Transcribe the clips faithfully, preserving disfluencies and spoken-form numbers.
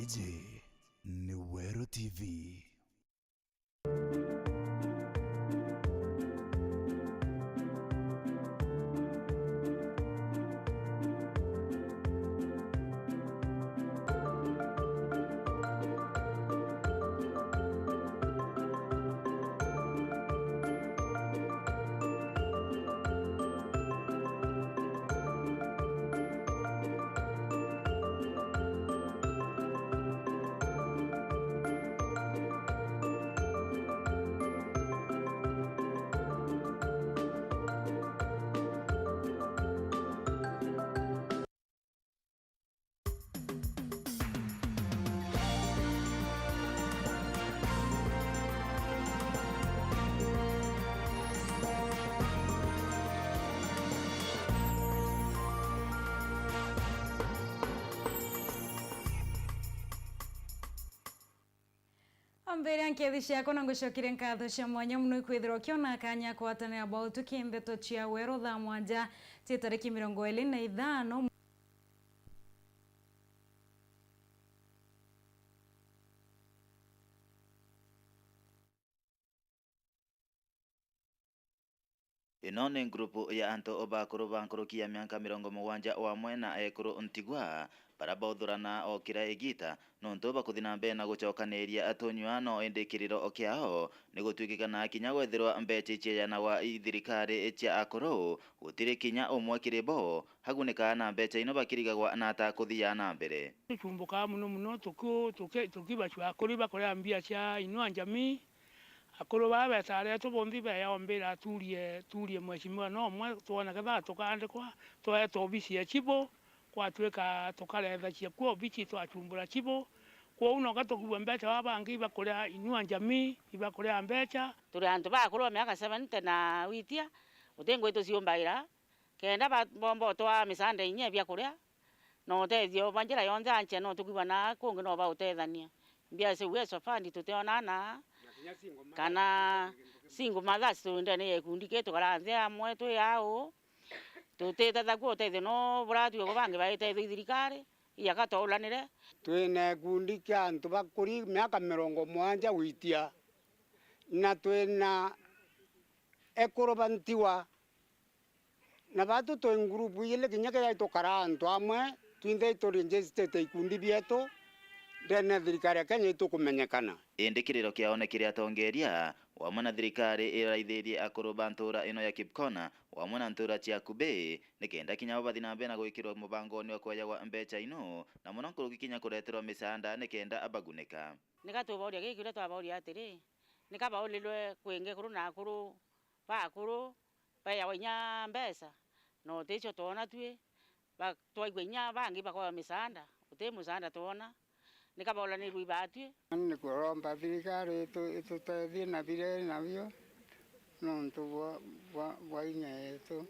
Iji ni Weru T V. Ambiria nkethi ciakwa na ngucokeria nkatho cia mwanya mono ikwithirwa ukiona kanya kwatanira bau tuki ndeto cia Weru thaa mwanja cia tariki mirongo iri na ithano. Ino ni ngurupu ya antu bakuru ba nkuruki ya miaka mirongo mugwanja wamwe na ekuru ntigwa, baria bauthuranaa o kira igiita, nontu bakuthi na mbere na gucokaniria tunyua, no indi kiriro kiao ni gutuikikana kinya gwethirwa mbeca iciejanagwa i thirikari cia akuru, gutiri kinya umwe kiri bo agunikaa na mbeca ino bakirigagwa na ata kuthia na mbere. Tucumbukaa mono mono tuki-, tuki-, tukibacua akuru bakuria mbia cia Inua Jamii. Akuru baa beetagwa reetu bonthe beeja ombira atuurie, tuurie mheshimiwa no umwe, twona ketha tukandikwa, tweetwa obisi ya chibo, gwatuika tukareethagia kuo obisi, twachumbura chibo. Kwou noka tukigua mbeca baa bangi ibakuria Inua Jamii, ibakuria mbeca. Turi antu ba akuru ba miaka seventy na gwitia, guti ngugi tuciumbaira, kenda ba-, boomba utwaa misaanda inya ya biakuria, na utethio bwa njira yonthe anche no tukwigua na kungi no bautethania. Mbia cia Uwezo Fund tutionaa na, kana single mothers tu ndene ya ikundi ki tukara nthi amwe twi au, tutitethagua utethio no buratwigagua bangi baitethio i thirikari, iyaka twaulanire. Twina ikundi kia antu bakuri miaka mirongo mugwanja gwitia, na twina ekuru ba ntigwa. Na baatu twi ngurupu ijiri kinya keja itukara antu amwe, twinthe itu registered ikundi bietu ndene ya thirikari ya Kenya itukumenyekana. Indi kiriro kiao ni kiri atongeria wamwe na thirikari iraithirie akuru ba ntuura ino ya Kipkona wamwe na ntuura cia Kubi, nikenda kinya bo bathi na mbere na gwikirwa mubangone wa kwejagwa mbeca ino, na mono nkuruki kinya kureterwa misaanda nikenda bagunika. Nika tuboria giki uria twaboria atiri, nika baulilwe kwingi kuru na akuru bakuru baeagwa inya mbeca, na uticio twona twi, ba-, twaigua inya bangi bakoewa misaanda, uti musaanda twona, nika baulanirwe ibatwi. Ni kuromba thirikari itu-, itutethie na biria iri nabio nontu bwa, bwa, bwa inya yetu.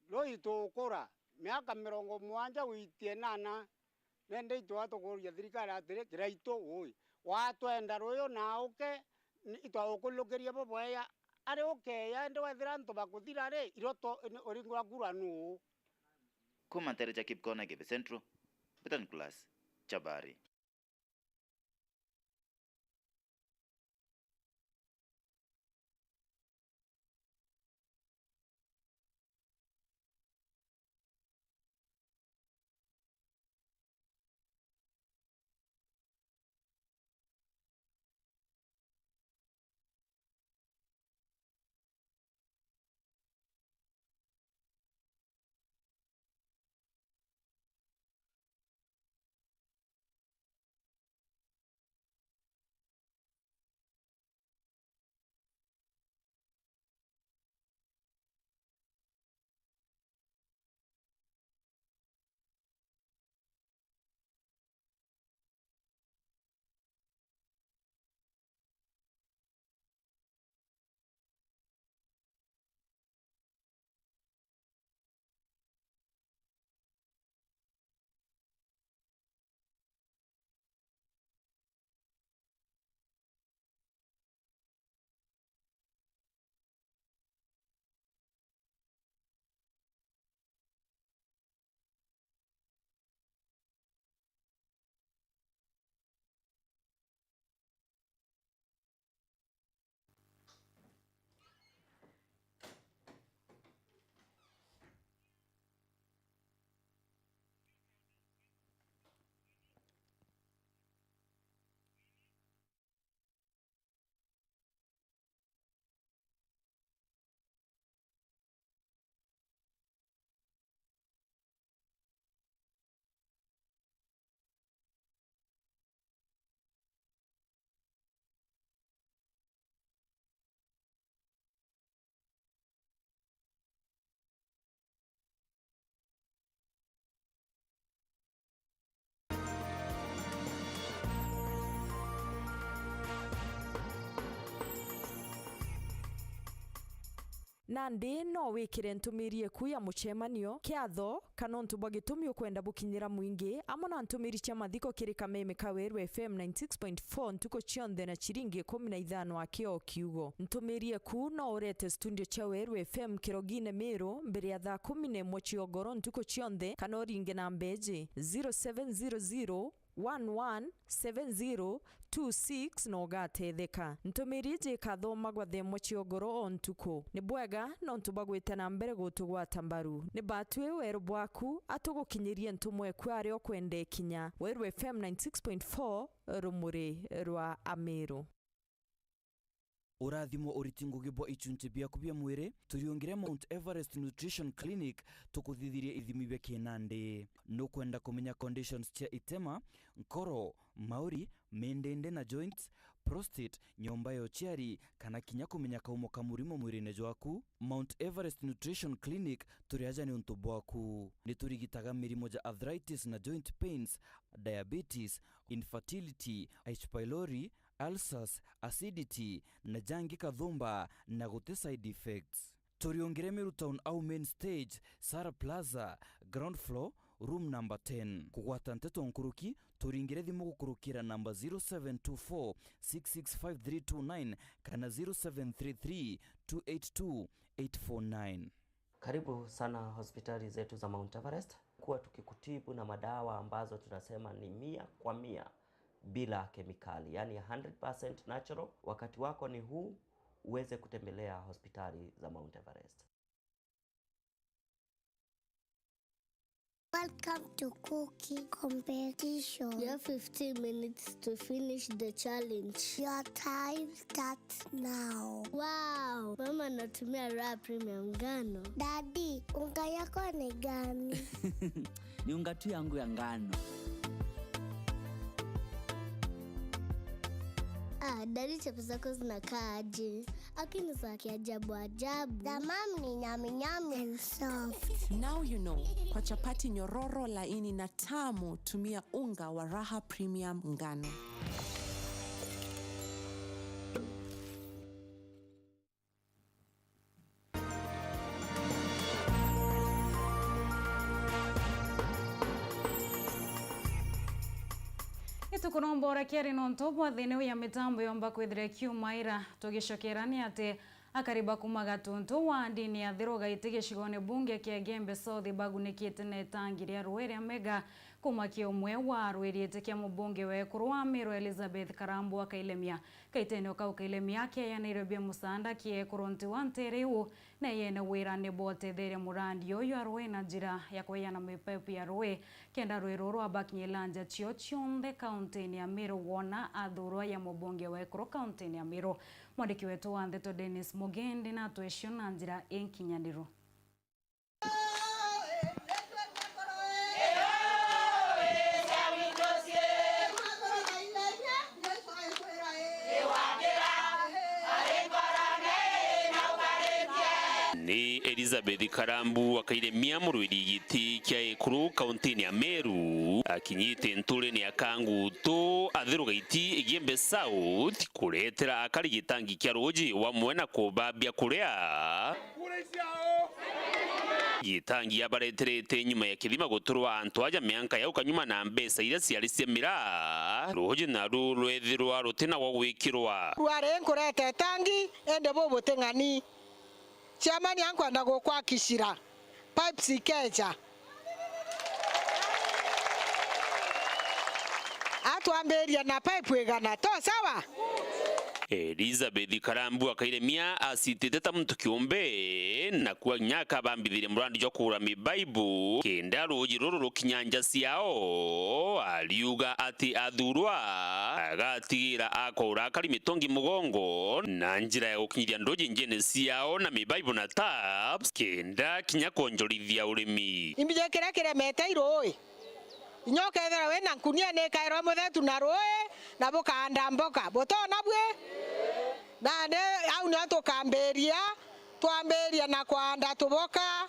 Rui tukura miaka mirongo mugwanja gwitia inana, nende itwaa tukuuria thirikari atiri, kiraitu ui, watwenda ruyu na uke, ni-, itwaukurukiria bubweya, ari ukeya, indi wethira antu bakuthira ri, iroto ni uringwa kura nuu? Kuma ntere ja Kipkona, Igembe Central, Betan Class, Chabari. Nandi no wikire ntumiri eku ya mucemanio, kiatho, kana untu bwa gitumi ukwenda bukinyira mwingi, amwe na ntumiri cia mathiko kiri kameme ka Weru F M ninety six point four ntuku cionthe na ciringi ikumi na ithano aki o kiugo. Ntumiri eku no urete studio cia Weru F M Kirogine Miru mbere ya thaa kumi na imwe cia ugoro ntuku cionthe, kana uringe namba iji, zero seven zero zero, one one seven zero two six na ugatetheka. Ntumiri iji ikathomagwa thaa imwe cia ugoro o ntuku. Ni bwega nontu bwa gwita na mbere gutugwata mbaru. Ni batwi weru bwaku, atugukinyirie ntumwa eku aria ukwenda ikinya. Weru F M ninety six point four, rumuri rwa Amiru. Urathimwo uriti ngugi bwa ichunchi biaku bia mwiri, turiungire Mount Everest Nutrition Clinic, tukuthithirie ithimi bia kinandi. Nukwenda kumenya conditions cia itema, nkoro, mauri, mindindi na joints, prostate, nyomba ya uciari, kana kinya kumenya kaumo ka murimo mwirine jwaku? Mount Everest Nutrition Clinic turi aja niuntu bwaku. Niturigitaga mirimo ja arthritis na joint pains, diabetes, infertility, H. pylori, ulcers, acidity, na jangi kathumba na guti side effects. Turiungire Meru Town au main stage, Sara Plaza, ground floor, room number ten. Kugwata nteto nkuruki, turingire thimu gukurukira namba zero seven two four six six five three two nine kana zero seven three three two eight two eight four nine. Karibu sana hospitali zetu za Mount Everest. Kuwa tukikutibu na madawa ambazo tunasema ni mia kwa mia bila kemikali, yani hundred percent natural. Wakati wako ni huu uweze kutembelea hospitali za Mount Everest. Welcome to cooking competition. You have fifteen minutes to finish the challenge. Your time starts now. Wow, mama anatumia Raha Premium ngano. Daddy, unga yako ni gani? Ni unga tu yangu ya ngano. Ah, daddy, chapo zako zinakaa aje? Lakini za kiajabu ajabu. The mom ni nyami nyami and soft. Now you know. Kwa chapati nyororo, laini na tamu, tumia unga wa Raha Premium ngano. Itukurombora kiari nontu bwa thina ya mitambo yomba kwithira ikiumaira. Tugicokera ni ati akari ba kuma Gatuntu wa ndini ya Thiru Gaiti gicigone bunge kia Igembe South bagunikite na itangi ria rui ria Mega kuma kia umwe wa arwirite kia mubunge wa ekuru wa Meru Elizabeth Karambua Kailemia. Kaitenio kau Kailemia keeyanirwe bia musaanda kia ekuru nti wa ntere iu, na yene wira ni bootetheria murandi uyu arui na njira ya kweeyana mipaipu ya rui, kenda rui ruru rwabakinyila nja cio cionthe kauntini ya Meru wona athurwa ya mubunge wa ekuru kauntini ya Meru. Mwandiki wetu wa ndeto Dennis Mugendi natwecio na njira inkinyaniru. Ni Elizabeth Karambu wa Kairemia, murwiri giti kia ekuru kauntini ya Meru, akinyite nturene ya Kangutu, Athiru Gaiti, Igembe South, kuretera akari gitangi kia ruuji wamwe na kubabia kuria. Gitangi abareterete nyuma ya kithima guturwa antu aja mianka ya ukanyuma na mbeca iria ciari cia miraa, ruuji naru rwethirwa rutina gwa gwikirwa. Rwari nkurete tangi, indi bu buting'ani. Chairman ankwenda gukwakishira. Pipes ikeja. Atwambiria na pipe igana, to sawa? Elizabeth Karambu Akairemia acitite ta muntu kiumbe, na kuo kinya akabambithirie murandi jwa kugura mibaibu, kenda ruuji ruru rukinya nja ciao. Ariuga ati athurwa, agatigira akora akari mitungi mugongo na njira ya gukinyithia nduji njene ciao na mibaibu na taps, kenda kinya kwonjorithia urimi. Imbije kiria kiremete i ruui. Inya ukethirwa wina nkunia ni ikairwa muthetu na ruui, na bukaanda mboka. Butona bwi? Nandi au nio tukambiria, twambiria na kwaanda tuboka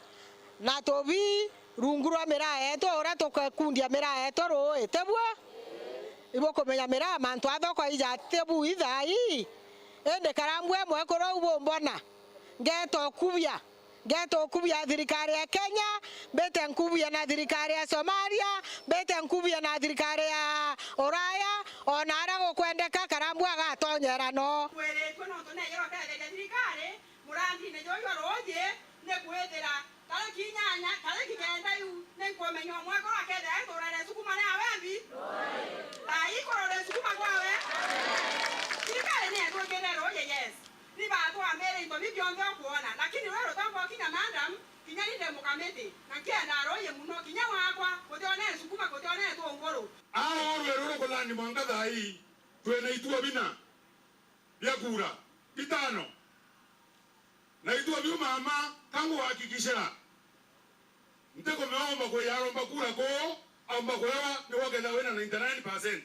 na tubii rungu rwa miraa yetu, uria tukakundia miraa yetu ruui. Ti buo? Ibukumenya miraa mantu a thoko ija ti buu ithaa ii. Indi Karambu e mwekuru au bumbona. Ngeeta ukubia, ngeeta ukubia thirikari ya Kenya, mbite nkubia na thirikari ya Somalia, mbite nkubia na thirikari ya Uraya, ona aria gukwendeka, Karambu agatonyera no. Kwiritue nontu neeja gutetheria thirikari murandine juju jwa ruuji, ni kwithira tariki inyanya, tariki kenda iu, ni nkumenya umwe akoro akethira e ntuura iria isukuma ni awe mbi? Ai, ikurore isukuma kwawe. Thirikari ni etwikire ruuji, yes. Ni batwambire into biu bionthe ukwona, lakini rwe rutonga ukinya, madam, kinya ni ndi mukamiti, na nkienda ruuji muno, kinya wakwa, gutionee sukuma, gutionee tunguru. Aa, uu rweru rukuthani mwanka thaa ii, twina itua bina bia kura, bitano. Na itua biu mama, ka nguhakikishira, ntikumeomba kwiya aromba kura kuu, aomba kwewa niguo ukethira wina ninety nine percent.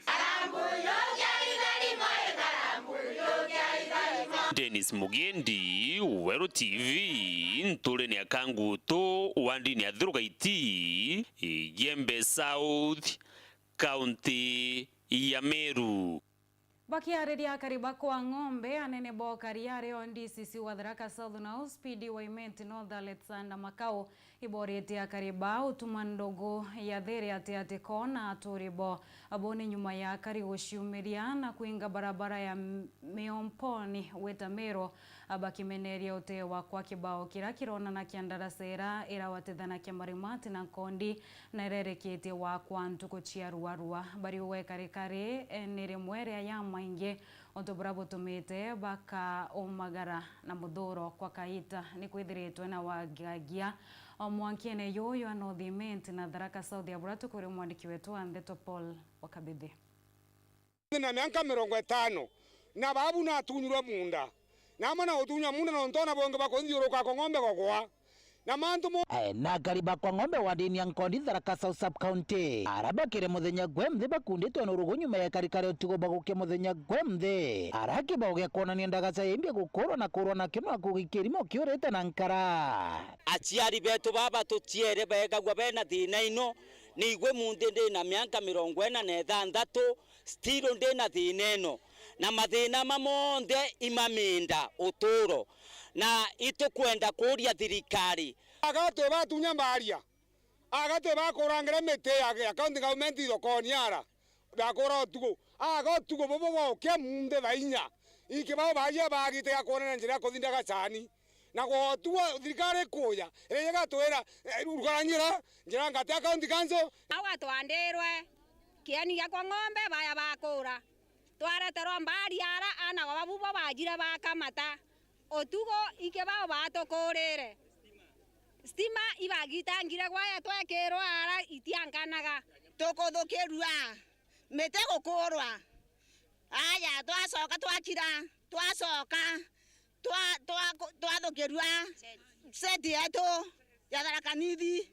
Dennis Mugendi, Weru T V, nturene ya Kangutu, wandini ya Thurugaiti, Igembe South, kaunti ya Meru. Bakiariria akari ba Kwa Ng'ombe, anene ba ukari ario D C C wa Tharaka South na O C P D wa Imenti North Alexander Makau, iboretie akari ba utuma ndugu ya thiri ati ati kona aturi bo. Abo ni nyuma ya akari guciumiria na kwinga barabara ya M-, Miomponi gwita Meru, bakimeneria utee wa kwa kibao kiria kironanagia ndaraca iria irawatithanagia Marimati na Nkondi na irereketie wakwa ntuku cia ruarua. Bariuga ikarikari, eh, ni rimwe ria ya maingi untu buria butumite bakaumagara na muthuro kwa kaita ni kwithiritwe na wagagia o mwankene juju jwa North Imenti na Tharaka South, ya buria tukwirwa mwandiki wetu wa ndeto Paul Wakabithi. Na mianka mirongo itano, na babu natunyirwe munda, na amwe na gutunywa munda, nontu ona bongi bakunthiuruka kwa ng'ombe gukwa, na mantu mo- Eh, na akari ba Kwa Ng'ombe wa ndini ya Nkondi, Tharaka South Sub County, ara bakire muthenya gwe nthi bakunditwe na urugu nyuma ya ikarikari utugo bagukia muthenya gwe nthi, ara kibao gia kwonania ndagaca ya imbi gukurwa na kurwa nakio na kugi kirimo kiurite na nkara. Aciari betu baba tuciere begagua bena thina ino, ni igwe munthi ndina mianka mirongo ina na ithanthatu, still ndi na thina ino, na mathina ma monthe imaminda uturo, na itukwenda kuria thirikari. Aga twi batunya mbaria, aga twi bakurangira miti ya, ya county government thokoni ara, ndakura utuku, aga utuku bubu bwaukia munthi thaa inya, iki bao baajia bagite gakwonania njira ya kuthinda gacani. Na gwotua thirikari ikuja, iria igatwira, eh, rugara njira, njira ngati ya county council. Au atwandirwe kieni gia Kwa Ng'ombe baya bakura. Twareterwa mbari ara ana wa babu bo bajire bakamata. Utugo iki bao batukurire. Stima ibagitangire gwaya twekirwa ara itiankanaga. Tukuthukirua, miti gukurwa. Aya, twacoka twakira, twacoka twa-, twa-, twathukirua seti yetu ya Tharaka Nithi,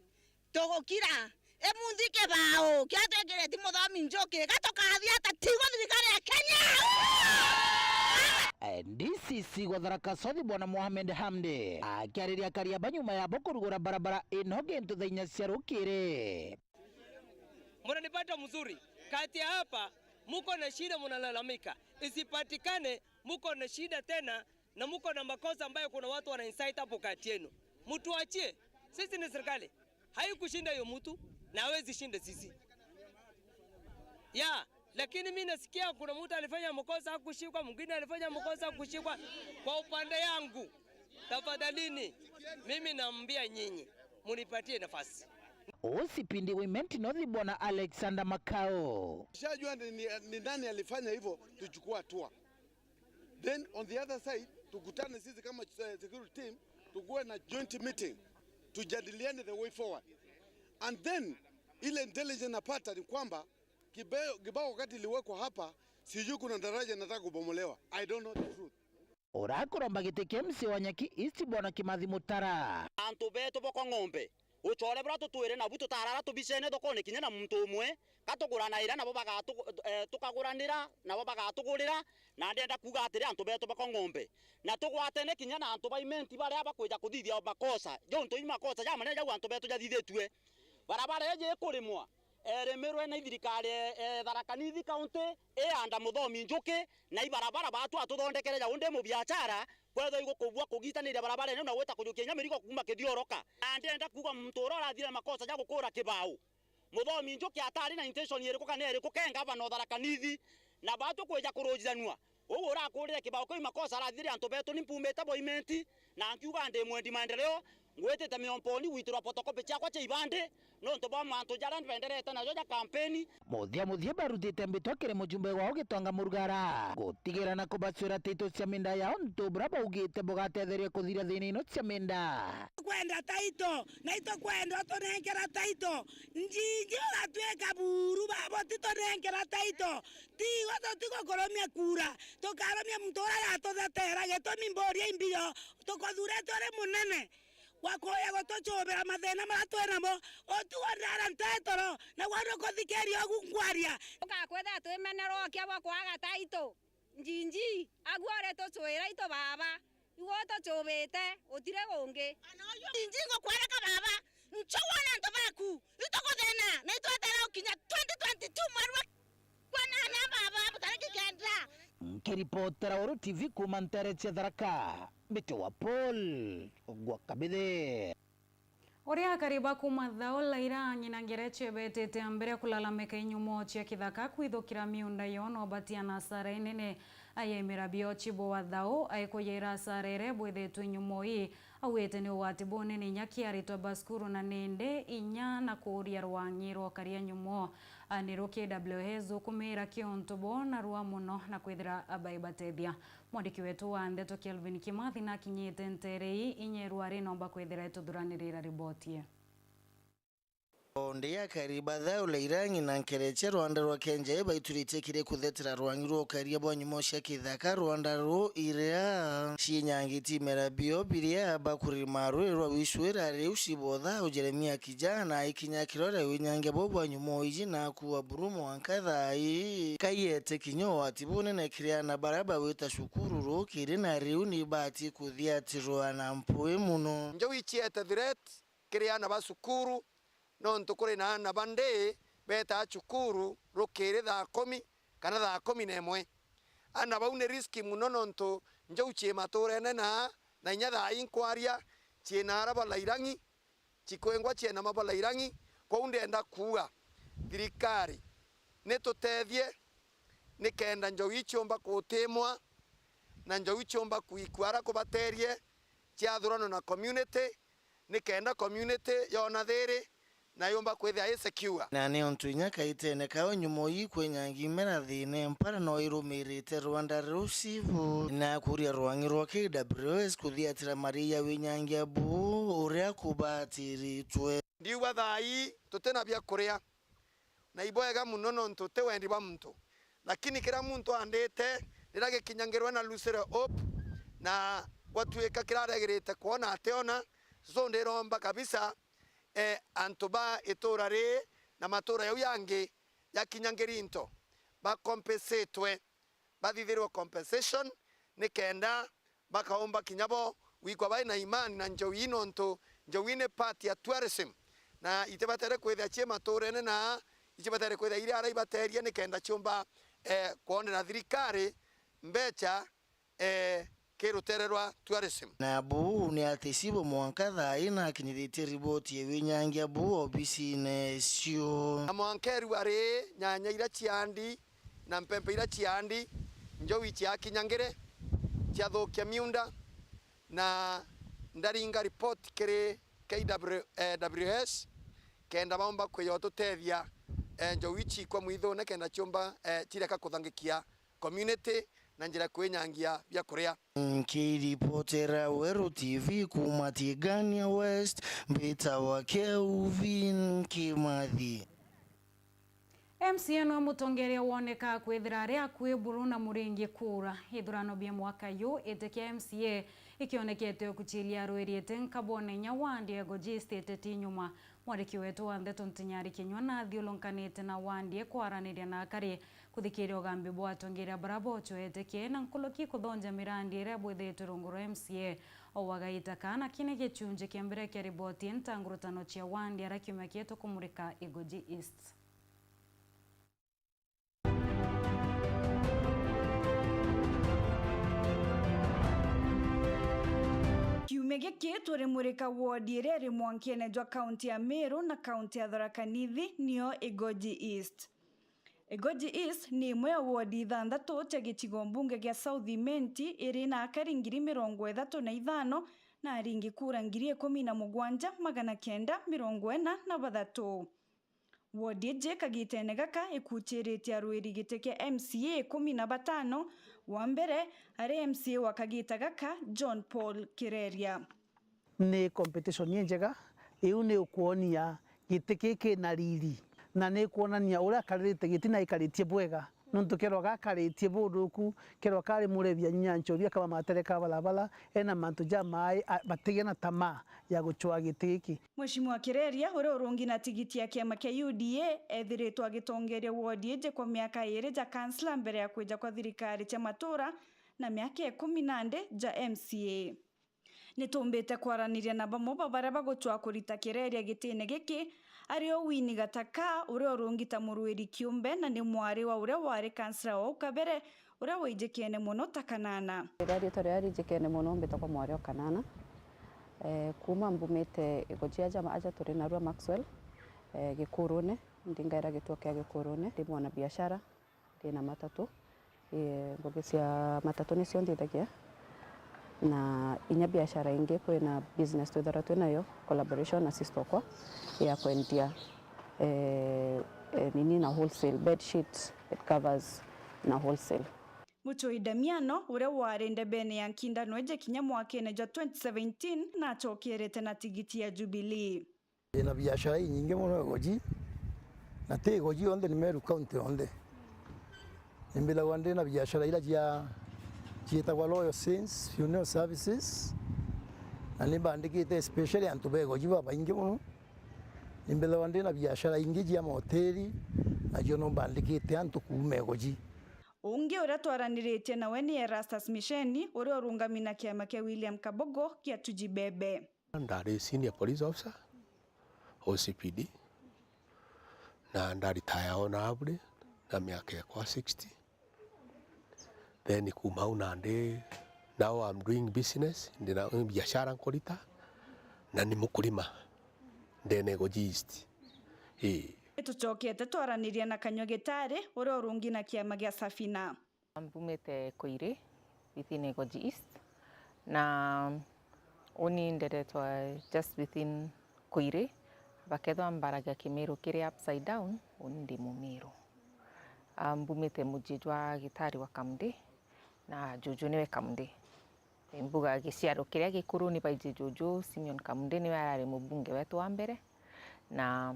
tugukira. Imunthi kibao kiria twikireti muthomi njuki, gatukathia ata? Tigwa thirikari ya Kenya. Eh, D C C wa Tharaka South, Bwana Mohamed Hamdi, akiariria akari aba nyuma yabo kurugura barabara ino gintu thaa inya cia rukiri. Mnanipata mzuri? Kati ya hapa, mko na shida, mnalalamika. Isipatikane, mko na shida tena, na mko na makosa ambayo kuna watu wana incite hapo kati yenu. Mtuachie. Sisi ni serikali. Haikushinda hiyo mtu, na hawezi shinda sisi. Ya, lakini mi nasikia kuna mtu alifanya makosa hakushikwa, mwingine alifanya makosa hakushikwa. Kwa upande yangu, tafadhalini, mimi naambia nyinyi, munipatie nafasi. O C P D wa Imenti North, Bwana Alexander Makau. Tushajua ni, ni, ni nani alifanya hivyo, tuchukue hatua. Then on the other side, tukutane sisi kama, eh, security team, tukuwe na joint meeting, tujadiliane the way forward. And then, ile intelligence napata ni kwamba kibe-, kibao wakati iliwekwa hapa, sijui kuna daraja inataka kubomolewa. I don't know the truth. Urakuromba giti kia M C A wa Nyaki East, Bwana Kimathi Mutara. Antu betu boko ng'ombe, ucore buria tutwire nabu tutarara tubicene thokone kinya na muntu umwe, ka tuguranaira nabo bagatu-, eh, tukaguranira nabo bagatugurira, na ndienda kuuga atiri antu betu boko ng'ombe, na tugwatene kinya na antu ba Imenti baria bakwija kuthithia makosa, juntu i makosa jamanene jau antu betu jathithitue. Barabara iji ikurimwa, erimirwe ni thirikari, eh, Tharaka Nithi County, ianda Muthomi Njuki, na ibarabara batu atuthondekere ja undi mubiachara, Kwethwa igukubua kugitaniria barabarene na gwita kujukia inya mirigo kuuma Kithioroka. Na ndienda kuuga muntu uria urathire makosa ja gukura kibao. Muthomi Njuki atari na intention iriku kana iriku ke ngavana o Tharaka Nithi? Na batu kwija kurujiranua. Uu urakurire kibao kiu makosa arathire antu betu ni mpumite Boimenti, na nkiuga ndi mwendi maendeleo, ngwitite Miomponi gwitirwa photocopy ciakwa cia ibandi, nontu bwa mantu jaria mbenderete najo ja kampeni. Muthia muthia barutite mbitwa kiri mujumbe wao Gitonga Murugara, gutigira na kubacwira title cia minda yao ntu buria baugite bugatetheria kuthiria thina ino cia minda. Kwenda title, na itukwenda utunenkera title. Njinji ugatwika buru, babo titunenkera title. Tigo tutigukurumia kura, tukarumia muntu uria agatuthetera. Gitumi mburia imbio, tukuthuurite uri munene wa kuuja gutucubira mathina maria twi namo. Utuonera ntetoro, na wona kuthikiria ugu nkwaria. Ugakwithira twimenerwa ukia bwa kwaga title. Njinji, agu uri tucwira itu baba. Igu utucubite, utiri gungi. Ana uyu Njinji ngukwereka baba, nchugwa na antu baku, itukuthina, na itwetere gukinya twenty twenty-two mweri wa kwanana baba, mutariki kenda. Nkiripotera Uru T V kuuma ntere cia Tharaka, mbitwa Paul gwa Kabithi. Uria akari ba kuuma Thau Laira ng'ina Ngereche betite mbere kulalamika inyumo cia kithaka kwithukira miunda yo no batia na asara inene. Ayaimira bio Chibo wa Thau aikuyira asara iria bwithitwe inyumo ii. Augite ni ugwati bunene inya ki aritwa ba cukuru na nindi inya na kuuria rwang'i rwa ukaria nyumo. Ni ru K W S thukumira ki untu bo narua muno na kwithira baibatethia. Mwandiki wetu wa ndeto Kelvin Kimathi nakinyite ntere ii inya irua rinomba kwithira ituthuranirira riboti ii. Ndi akari ba Thau Laira ng'ina Ngereche rwanda rwa Kenjai baituritie kiri kuthetera rwang'i rwa ukaria bwa nyumo cia kithaka rwanda ru iria ciinyangitie imera bio biria bakurima rwiri rwa Wisuira riu Chibo wa Thau Jeremia Kijana ikinya kirore winyangia buu bwa nyumo iji na kuua buru mwanka thaa ii. Kaiete kinya ugwati bunene kiri aana baria bagwita cukuru rukiri na riu ni baati kuthiatirwa na mpui muno. Njau iciete threat kiri aana ba cukuru, nontu kuri na aana ba ndi betaa cukuru rukiri thaa kumi kana thaa kumi na imwe. Aana bau ni riski muno, nontu njau cii maturene na, na inya thaa ii nkwaria, cii na ara ba Lairang'i, cikwingwa ciena mabala irang'i. Kwou ndenda kuuga thirikari nitutethie nikenda njau iciumba kutimwa na njau iciumba kuikua ara kubaterie ciathuranwa na community, nikenda community yona thiri na yumba kwithia i secure. Na ni untu inya kaitene kao nyumo ii kwinyangi imera thine mpara no irumirite rwanda rucibu na kuria rwang'i rwa K W S kuthiatira maria winyangia buu uria kubatiritwe. Ndiuga thaa ii tutina bia kuria, na ibwega muno nontu ti wendi bwa muntu, lakini kiria muntu andite riria gikinyangirwe na lusire hope na gwatuika kiraregirite kwona ationa, so ndiromba kabisa eh, antu ba itura rii na matura jau yangi jakinya ngirinto bakompensitwe, bathithirwe compensation, nikenda bakaumba kinya bo gwikwa bai na imani na njau ii, nontu njau ii ni part ya tourism, na itibatere kwithia cii maturene na icibatere kwithia iri ara ibateria, nikenda ciumba eh, kwonera thirikari mbecha eh, ki rutere rwa tourism. Na buu ni ati Cibo mwanka thaa ii nakinyithitie riboti ya winyangia buu obisine cio. Na mwanka irua rii nyanya iria ciandi na mpempe iria ciandi, njowi ciakinya ngiri, ciathukia miunda, na ndaringa riboti kiri K W, eh, W S, kenda baumba kwija ututethia, eh, njowi ciikwa mwithune, kenda ciumba, eh, cireka kuthangikia community na njira ya kwinyangia bia kuria. Nkiripotera Weru T V kuuma Tigania West, mbitawa Kelvin Kimathi. M C A niwe mutongeria woneka kwithira ari akui buru na muringi kura. Ithurano bia mwaka yu iti kia M C A ikionekete ukuchilia arwiriite nkabone inya wandi ya Goji Estate ti nyuma. Mwandiki wetu wa ndeto Ntinyari Kinyua nathiulunkanite na wandi e kwaraniria na akari kuthikiria ugambi bwa atongeria baria bochwete kii na nkuruki kuthonja mirandi iria bwithitwe rungu rwa M C A. O wagaita kana kini gichunji kia mbere kia riboti ntangurutano chia wandi aria kiumia kii tukumurika Igoji East. Giki turimurika wodi iria iri mwankene jwa kaunti ya Meru na kaunti ya Tharaka Nithi, niyo Igoji East. Igoji East ni imwe ya wodi ithanthatu cia gicigo mbunge gia South Imenti, iri na akari ngiri mirongo ithatu na ithano na aringi kura ngiri ikumi na mugwanja magana kenda mirongo ina na bathatu. Wodi iji kagitene gaka ikuchiritie arwiri giti kia M C A ikumi na batano, wa mbere ari M C A wa kagita gaka, John Paul Kireria. Ni competition injega, iu ni ukwonia giti kiki na riri, na ni kwonania uria akaririte giti na aikaritie bwega. Nontu kerwa gakaritie buruku, kerwa kari murebi ya nyancho bia kaba matere ka barabara, ena mantu ja maai, a-, batigia na tamaa ya gucwaa giti giki. Mheshimiwa Kireria, uria urungi na tigiti ya kiama kia U D A, ethiritwe agitongeria wodi iji kwa miaka iiri ja kansla mbere ya kwija kwa thirikari cia matura na miaka ikumi na ndi ja M C A. Ni tumbite kwaraniria na bamwe ba baria bagucwaa kurita Kireria gitine giki, ari o Winnie Gataka, uria urungi ta murwiri kiumbe na ni mwari wa uria wari kansla wa au kabere, uria waijikene mono ta Kanana. Riria riitwa riria riijikene mono mbitagwa mwari o Kanana. Eh, kuuma mbumite Igoji aja, aja turi narua Maxwell, eh, Gikurune, ndingaira gituo kia Gikurune, ndi mwana biashara. Ndi na matatu. Ii, ngugi cia matatu nicio nthithagia, na inya biashara ingi, kwina business twithagirwa twinayo, collaboration na sister okwa, ya kwendia, eh, eh, nini na wholesale, bed sheet, bed covers na wholesale. Muchoi Damiano, uria wari ndebene ya nkindano iji kinya mwakene jwa twenty seventeen, nachokerete na tigiti ya Jubilee. Ndina biashara inyingi mono Igoji, na ti Igoji yonthe, ni Meru County yonthe. Nimbithagwa ndina biashara ira cia, ciitagwa Royal Saints Funeral Services, na nimbandikite especially antu ba Igoji babaingi mono. Nimbithagwa ndina biashara ingi cia mahoteli, nacio no mbandikite antu kuuma Igoji. Ungi uria twaraniritie nawe ni Erastus Misheni, uria urungami na kiama kia William Kabogo kia Tujibebe. Ndari senior police officer, O C P D, na ndaritaya honorably na miaka yakwa sixty. Then kuuma au nandi, now I'm doing business, ndina biashara nkurita, na ni mukulima ndene Igoji East. Ii. Nitucokete twaraniria na Kanyua Gitari, uria urungi na kiama gia Safina. Mbumite Koiri, within Igoji East, na uni nderetwa just within Koiri, bakethwa mbaragia Kimiru kiri upside down, uni ndi Mumiru. Ah, mbumite muji jwa Gitari wa Kamdi, na juju niwe Kamdi. Mbuga giciaro kiria gikuru ni baiji juju, Simeon Kamdi niwe arari mubunge wetu wa mbere, na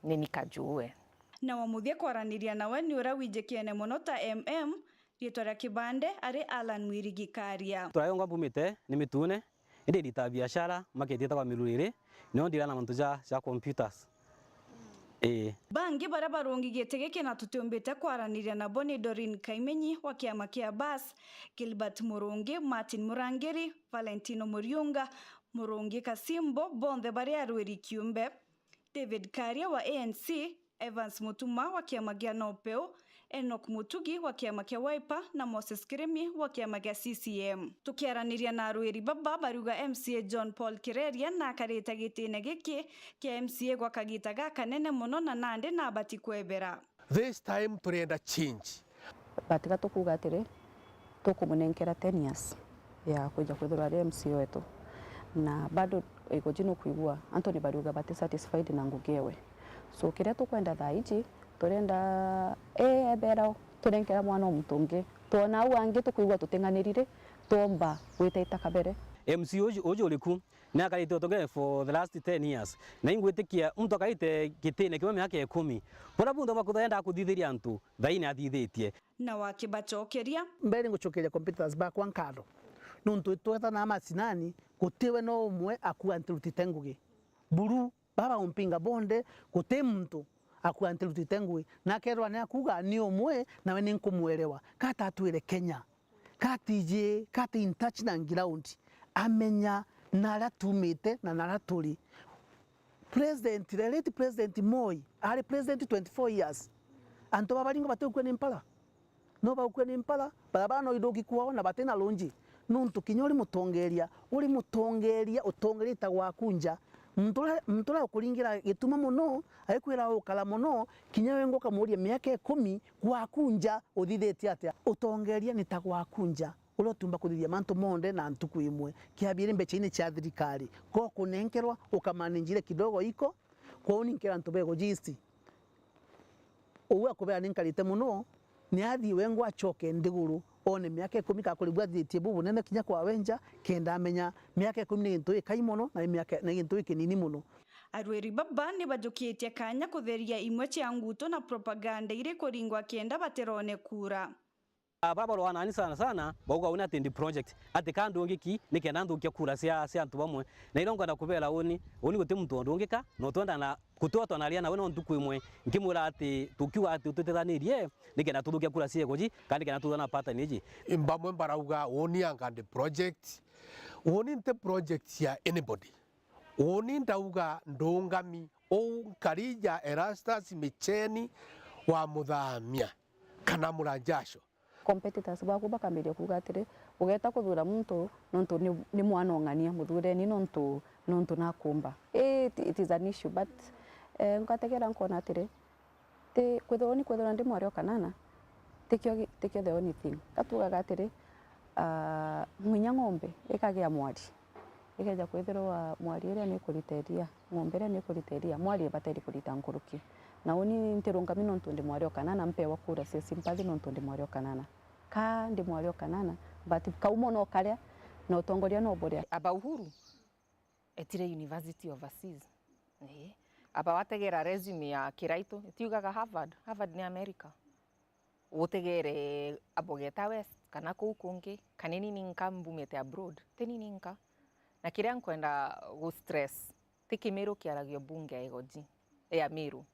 ni ni kajuwe. Na wa muthia kwaraniria nawe ni uria wijikene mono ta M M, riitwa ria kibande ari Allan Mwirigi Karia. Turayonga mbumite ni Mitune, indi ndita biashara market yetagwa Miruriri, nio ndira na mantu ja, ja computers. Ii. Bangi baria barungi giti giki na tutiumbite kwaraniria nabo ni Doreen Kaimenyi wa kiama kia Bus, Gilbert Murungi, Martin Murangiri, Valentino Muriunga, Murungi Kasimbo, bonthe bari arwiri kiumbe, David Karia wa A N C, Evans Mutuma wa kiama gia Nopeu, Enoch Mutugi wa kiama kia Wiper na Moses Kirimi wa kiama gia C C M. Tukiaraniria na arwiri baba, bariuga M C A John Paul Kireria nakarite gitine giki kia M C A gwa kagita gakanene mono na nandi nabati kwebera. This time turenda change. But ga tukuuga atiri, tukumunenkera ten years ya kwija kwithirwa ari M C A wetu. Na bado Igoji nukwigua, antu ni bariuga bati satisfied na ngugi ewe. So, kiria tukwenda thaa iji, turenda, ee, ebera tunenkera mwana o muntu ungi. Twona au angi tukwigua tuting'aniri ri, twomba gwita ita kabere. M C A uju, uju uri ku, ni akarite utonge for the last ten years. Na ingwitikia muntu akarite gitine kimwe miaka ikumi. Buria bunthe bwa kuthenda kuthithiria antu, thaini athithitie. Na wakibacokeria. Mbere ngucokeria competitors bakwa nkatho. Nontu itweta na macinani, gutiwe no umwe akua ntirutite ngugi. Buru, baba umpinga bonde, guti muntu akua ntirutite ngugi. Na akerwa ni akuga ni umwe, nawe ni nkumwelewa. Kata atwire Kenya. Kati ji, kati in touch na ground. Amenya naria tumite na naria turi. President, the late President Moi, ari president twenty-four years. Antu babaringo batigukua ni mpara. No bagukua ni mpara, barabara no ithuki kwao na batina lunji. Nontu kinya uri mutongeria, uri mutongeria, utongeria itagwa akunja. Muntu uria, muntu uria ukuringira gituma mono, agikwira ukara mono, kinya we ngoka muria miaka ikumi, gwakunja uthithitie atia? Utongeria ni ta gwakunja. Uria utiumba kuthithia mantu monthe na ntuku imwe. Kiabiiri mbeca-ini cia thirikari, gokunenkerwa, ukamanenjire kidogo iko, kwou ni nkira antu bego jisti. Uu akubera ni nkarite mono, ni athii wengwa acoke nthiguru, one miaka ikumi kakurigua athithitie bubunene kinya kwa wenja, kenda amenya miaka ikumi ni gintu gikai mono na ni miaka, ni gintu gikinini mono. Arwiri baba ni bajukitie kanya kutheria imwe cia nguto na propaganda iri kuringwa kenda batirone kura. Aba barwanani sana sana, bauga uni ati ndi project, ati ka ndungiki, ni kenda nthukia kura cia, cia antu bamwe. Na iria nkwenda kubera uni, uni guti muntu undungika, na utwenda na, guti o twanaria nawe no ntuku imwe, nkimwira ati tukiuga ati ututethanirie, ni kenda tuthukia kura cia iguji, kana ni kenda tuthana pattern iji. Bamwe barauga uni anga ndi project, uni nti project cia anybody. Uni ndauga ndungami, uu nkarija Erastus Micheni wa Muthamia kana Muranjasho. Competitors baku bakambiria kuuga atiri, ugeeta kuthuura muntu nontu ni, ni mwana ung'ania, muthuureni nontu, nontu nakumba. Ii, it, it is an issue, but, eh, ngategera nkona atiri, ti, kwithirwa ni kwithirwa ndi mwari o kanana, tikio gi-, tikio the only thing. Ka tuugaga atiri, ah, nginya ng'ombe ikagia mwari. Ikeja kwithirwa mwari iria ni ikurita iria, ng'ombe iria ni ikurita iria, mwari ibatairi kurita nkuruki. Na uni ntirungami nontu ndi mwari o kanana, mpewa kura cia sympathy nontu ndi mwari o kanana. Ka ndi mwari o kanana, but kauma no karia, na utongoria no buria. Aba Uhuru etire university overseas. Ii. Aba wategera resume ya Kiraitu, itiugaga Harvard. Harvard ni America. Utegere abo Geta West, kana kuu kungi, kana ni ninka mbumite abroad, ti ni ninka. Na kiria nkwenda gu stress, ti Kimiru kiaragio bunge ya igoji, ya Miru.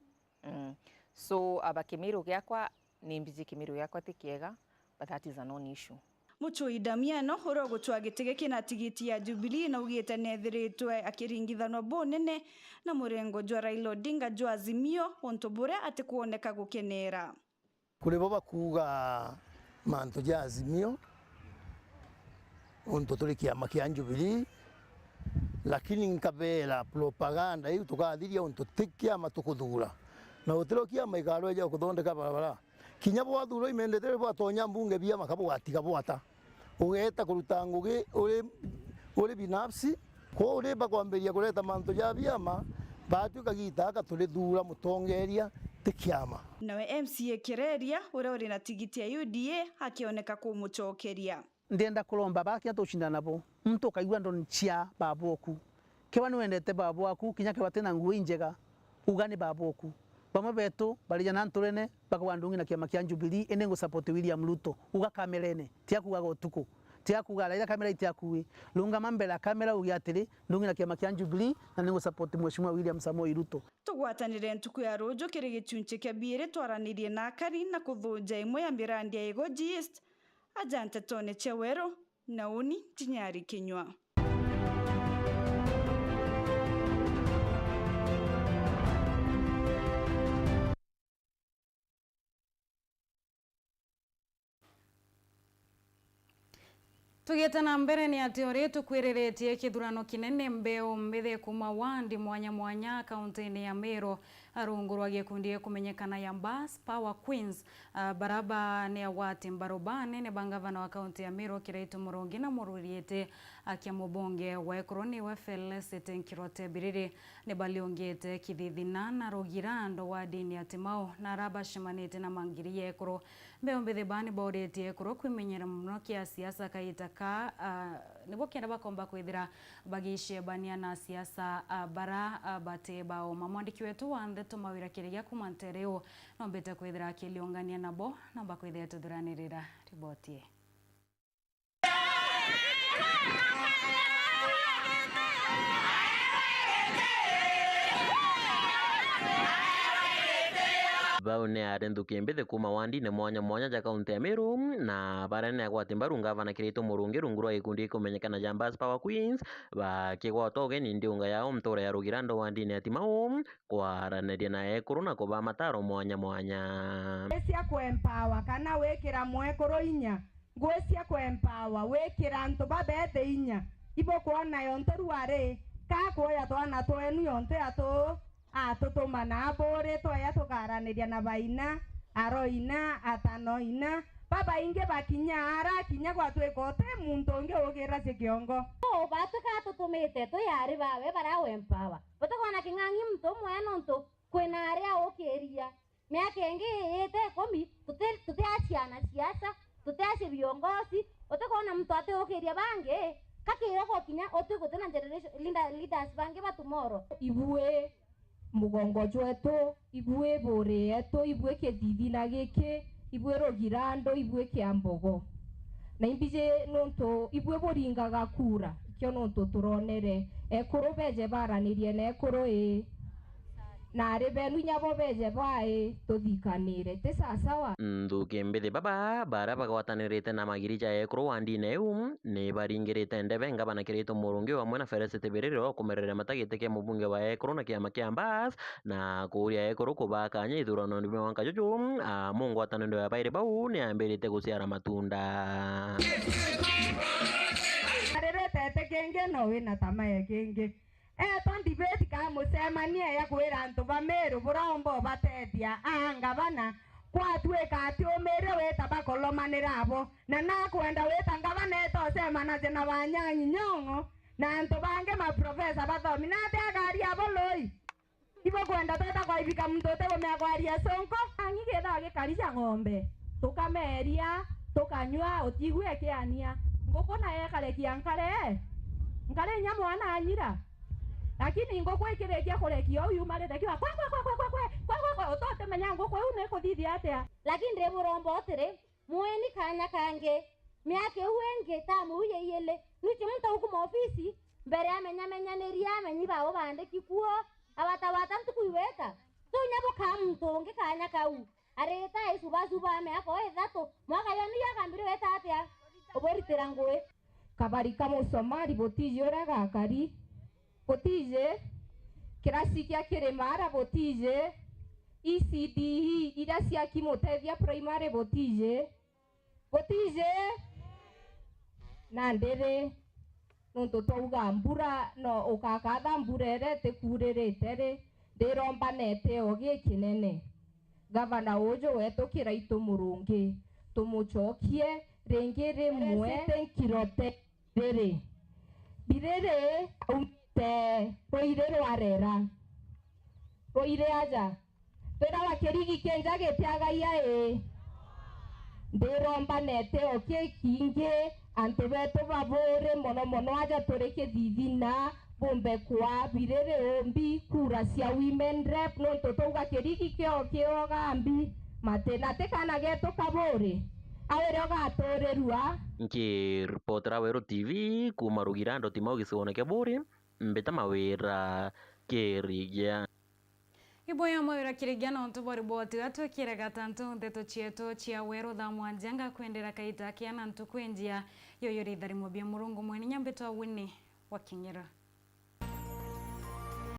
Mm. So, aba Kimiru giakwa, ni mbiji Kimiru giakwa ti kiega, but that is a non issue. Mucui Damiano, uria ugutwaa giti giki na tigiti ya Jubilee, naugite neethiritwe akiringithanwa bunene na murengo jwa Raila Odinga jwa Azimio, untu buria atikwoneka gukenera. Kuri bo bakuuga mantu ja Azimio, untu turi kiama kia Jubilee, lakini nkabeera propaganda iu tukathiria untu ti kiama tukuthuura. Na gutiro kiama ikarweja kuthondeka barabara. Kinya bwathuurwa imendete bwatonya mbunge biama ka bugatiga bwata. Ugeeta kuruta ngugi uri, uri binafsi, kwou ri bakwambiria kureta mantu ja biama, baatwika giita aka turithuura mutongeria, ti kiama. Nawe M C A Kireria, uria uri na tigiti ya U D A, akioneka kumucokeria. Ndienda kuromba bara kinya tucindana nabo, muntu ukaigua ndoni cia baba oku. Kewa ni wendete baba waku, kinya kewa tina nguo injega, uga ni baba oku. Bamwe betu barija na nturene, bakauga ndungi na kiama kia Jubilee, indi ngu support William Ruto. Uga kamerene, ti akuugaga utuku. Ti akuuga Raila kamera iti akui. Rungama mbere ya kamera uge atiri, ndungi na kiama kia Jubilee, na ni ngu support Mheshimiwa William Samoei Ruto. Tugwatanire ntuku ya ruuju kiri gicunci kia biiri twaranirie na akari na kuthunja imwe ya mirandi ya Igoji East, aja ntetone cia weru, na uni Njinyari Kinyua. Tugiite na mbere, ni ati uri tukwiriritie kithurano kinene, mbeu mbithi kuuma wandi mwanya mwanya kaunti-ini ya Meru, rungu rwa gikundi gikumenyekana ya Bas Power Queens, ah, baraba ni agwati mbaru banene ba ngavana wa kaunti ya Meru, Kiraitu Murungi, na mururiite akia mubunge wa Ekuru niwe Felicity Nkirote Biriri. Ni baliungite Kithithina na Rugirando wa ndini ya Timau, na ara bacemanitie na mangiri ya Ekuru. Mbeu mbithi baa ni bauritie Ekuru kwimenyera mono kia siasa kaita ka, ah, nibo kenda bakomba kwithira bagicebania na siasa, ah, bara, ah, bati bao. Ma mwandiki wetu wa ndeto Mawira Kirigia kuuma Ntereu, nombite kwithira akiliungania nabo, nomba kwithira tuthuranirira riboti ii. Bau ni ari nthuki mbithi kuuma wandine mwanya mwanya ja kaunti ya Meru, na baria ni agwati mbaru ngavana Kiraitu Murungi rungu rwa gikundi gikumenyekana ja Bas Power Queens, bakigwata ugeni ndiunga yao ntura ya Rugirando wandine ya Timau, kwaraniria na ekuru na kubaa mataro mwanya mwanya. Cia kuempawa kana wikira mwekuru inya Ngui cia ku empower, wikira antu babethe inya. Ibukwona yontu rua ri, ka kuoya twana twenu yontu ya tu, atutuma na aburi tweya tukaraniria na baina, aroina, atanoina. Babaingi bakinya ara kinya gwatwika uti muntu ungi ukira cia kiongo. Uu batwika atutumite twi ari bawe bara u empower. Butikona king'ang'i muntu umwe nontu kwina aria ukiria. Miaka ingi iite ikumi, tuti-, tutiaciana siasa, tutiaci viongozi, utikwona muntu atiukiria bangi, kakira gwakinya uti gutina generation, leader-, leaders bangi ba tomorrow. Ibui mugongo jwetu, ibui buri yetu, ibui kithithina giki, ibui rugira andu, ibui kia mbogo. Na imbiji nuntu ibui buringaga kura, ikio nuntu turonere ekuru beje baranirie na ekuru ii. Na ari benu inya bo beje bwai tuthikanire. Ti sasawa? Nthuki mbithi baba, baria bagwatanirite na magiri ja ekuru wa ndine iu, ni baringirite ndebe ngavana Kiraitu Murungi amwe na Felicity Biriri o kumereria mata giti kia mubunge wa ekuru na kiama kia Mbas, na kuuria ekuru kubaa kanya ithurano ni mwanka juju, a, mungwataniro ya bairi bau ni yambirite guciara matunda. Aririte iti kingi no wina tama ya kingi. Etwa ndibeti ka mucemanie ya kwira antu ba Meru buromba ubatethia aa ngavana, kwatwika ati umirire wita bakolomanira abo, na nakwenda wita ngavana eta ucemanaje na banyang'i nyong'o na antu bangi maprofesa bathomi, nathi agari abo lui? Ibukwenda tweta kwaibika muntu utikumea kwaria sonko? Ang'i kethagwa gikari ja ng'ombe, tukameria, tukanyua, utiigua ikiania. Nguku nayo ikarekia nkare, nkare inya mwana anyira. Lakini nguku ikirikia kurekia uu yumarite kiuga, kwe, kwe, kwe, utotimenya nguku iu ni ikuthithia atia. Lakini ndi buromba utiri, mueni kanya kangi, miaka iu ingi, tamu iu ya iili, nuchi muntu aukuma ofisi, mbere amenyamenyanirie amenyi bao bandiki kuo, awatawata ntuku iweta. Tunya bukaa muntu ungi kanya kau, arita icubacubaa miaka o ithatu, mwaka yenu yakambire weta atia? Uburitira ngui. Kabari ka musomari butiji uria gakari, butiji kirasi kia kirima ara butiji, E C D E iria cia Kimutethia Primary butiji, butiji. Na ndiri, nuntu twauga mbura no ukakatha mbura iria itikuuririte ri, ndiromba na iteo gikinene. Gavana uju wetu Kiraitu Murungi, tumucokie ringi rimwe. Kirete nkirote. Riri, Biriri aumite ruiri rwa rera. Ruiri aja. Twirawa kirigi kinja gitiagaia ii. Ndiromba na iteo kikingi, antu betu ba Buuri, mono mono aja turi Kithithina, bumbe kwaa Biriri umbi kura cia women rep, nontu twauga kirigi kio kioga mbi. Mati na ti kana getu ka Buuri, awire ugaturirua. Nkiripotera Weru T V kuuma Rugira, Ndoti Mau gicigoone kia Buuri, mbita Mawira Kirigia. Iboya Mawira Kirigia nontu bwa riboti iria twikire gatantu nteto cietu cia Weru thaa mwanja, ngakwendera kaita kea na ntuku injia. Yoyo ritharimo bia Murungu mwene inya mbitwa Winnie wa King'ira.